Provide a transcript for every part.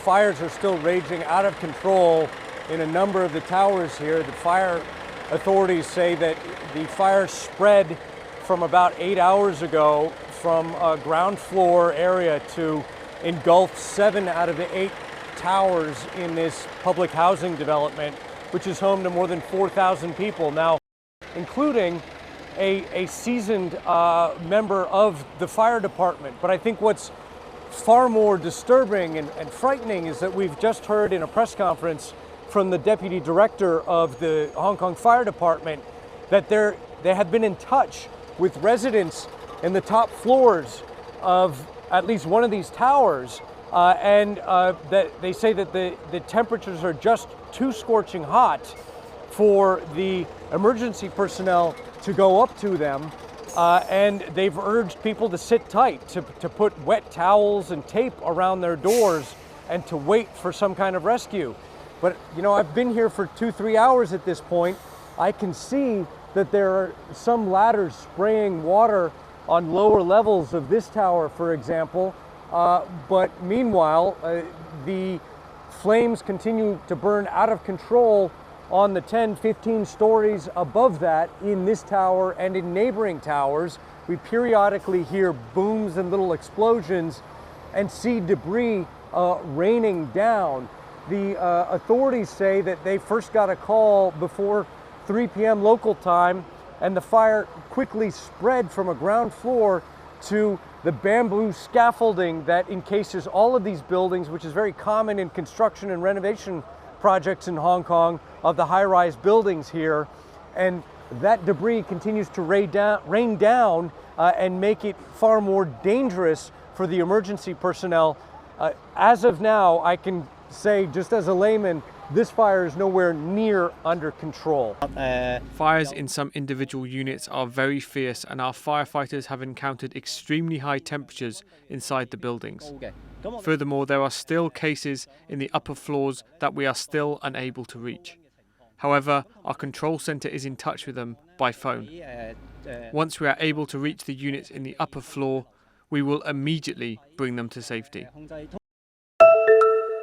Fires are still raging out of control in a number of the towers here. The fire authorities say that the fire spread from about 8 hours ago from a ground floor area to engulf 7 out of the 8 towers in this public housing development, which is home to more than 4,000 people now, including a seasoned member of the fire department. But I think what's far more disturbing and frightening is that we've just heard in a press conference from the deputy director of the Hong Kong Fire Department that they have been in touch with residents in the top floors of at least one of these towers, and that they say that the temperatures are just too scorching hot for the emergency personnel to go up to them. And they've urged people to sit tight, to put wet towels and tape around their doors and to wait for some kind of rescue. But I've been here for 2-3 hours at this point. I can see that there are some ladders spraying water on lower levels of this tower, for example. But meanwhile, the flames continue to burn out of control on the 10, 15 stories above that in this tower and in neighboring towers. We periodically hear booms and little explosions and see debris raining down. The authorities say that they first got a call before 3 p.m. local time, and the fire quickly spread from a ground floor to the bamboo scaffolding that encases all of these buildings, which is very common in construction and renovation projects in Hong Kong of the high-rise buildings here. And that debris continues to rain down and make it far more dangerous for the emergency personnel. As of now, I can say, just as a layman, this fire is nowhere near under control. Fires in some individual units are very fierce, and our firefighters have encountered extremely high temperatures inside the buildings. Furthermore, there are still cases in the upper floors that we are still unable to reach. However, our control centre is in touch with them by phone. Once we are able to reach the units in the upper floor, we will immediately bring them to safety.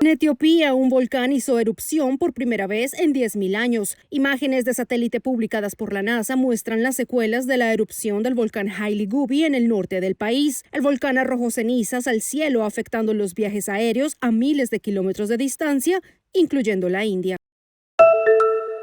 En Etiopía, un volcán hizo erupción por primera vez en 10.000 años. Imágenes de satélite publicadas por la NASA muestran las secuelas de la erupción del volcán Haile Gubi en el norte del país. El volcán arrojó cenizas al cielo, afectando los viajes aéreos a miles de kilómetros de distancia, incluyendo la India.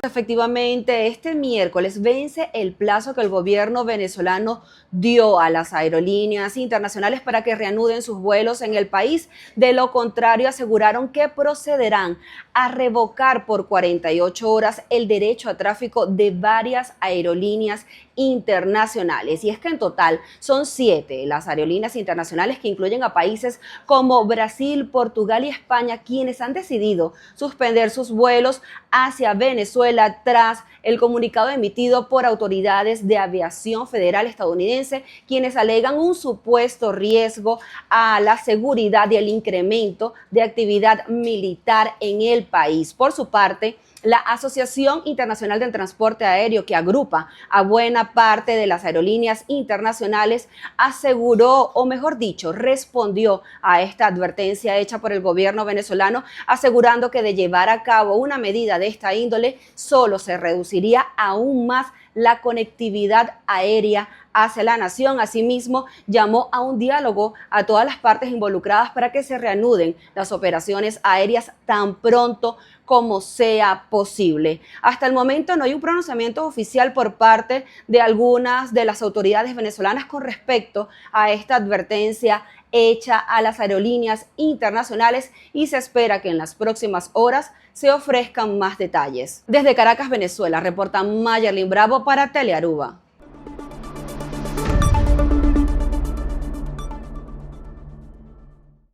Efectivamente, este miércoles vence el plazo que el gobierno venezolano dio a las aerolíneas internacionales para que reanuden sus vuelos en el país. De lo contrario, aseguraron que procederán a revocar por 48 horas el derecho a tráfico de varias aerolíneas internacionales. Y es que en total son 7 las aerolíneas internacionales, que incluyen a países como Brasil, Portugal y España, quienes han decidido suspender sus vuelos hacia Venezuela tras el comunicado emitido por autoridades de aviación federal estadounidense, quienes alegan un supuesto riesgo a la seguridad y el incremento de actividad militar en el país. Por su parte, la Asociación Internacional del Transporte Aéreo, que agrupa a buena parte de las aerolíneas internacionales, aseguró, o mejor dicho, respondió a esta advertencia hecha por el gobierno venezolano, asegurando que de llevar a cabo una medida de esta índole, solo se reduciría aún más la conectividad aérea hacia la nación. Asimismo, llamó a un diálogo a todas las partes involucradas para que se reanuden las operaciones aéreas tan pronto como sea posible. Hasta el momento no hay un pronunciamiento oficial por parte de algunas de las autoridades venezolanas con respecto a esta advertencia hecha a las aerolíneas internacionales y se espera que en las próximas horas se ofrezcan más detalles. Desde Caracas, Venezuela, reporta Mayerlin Bravo para Telearuba.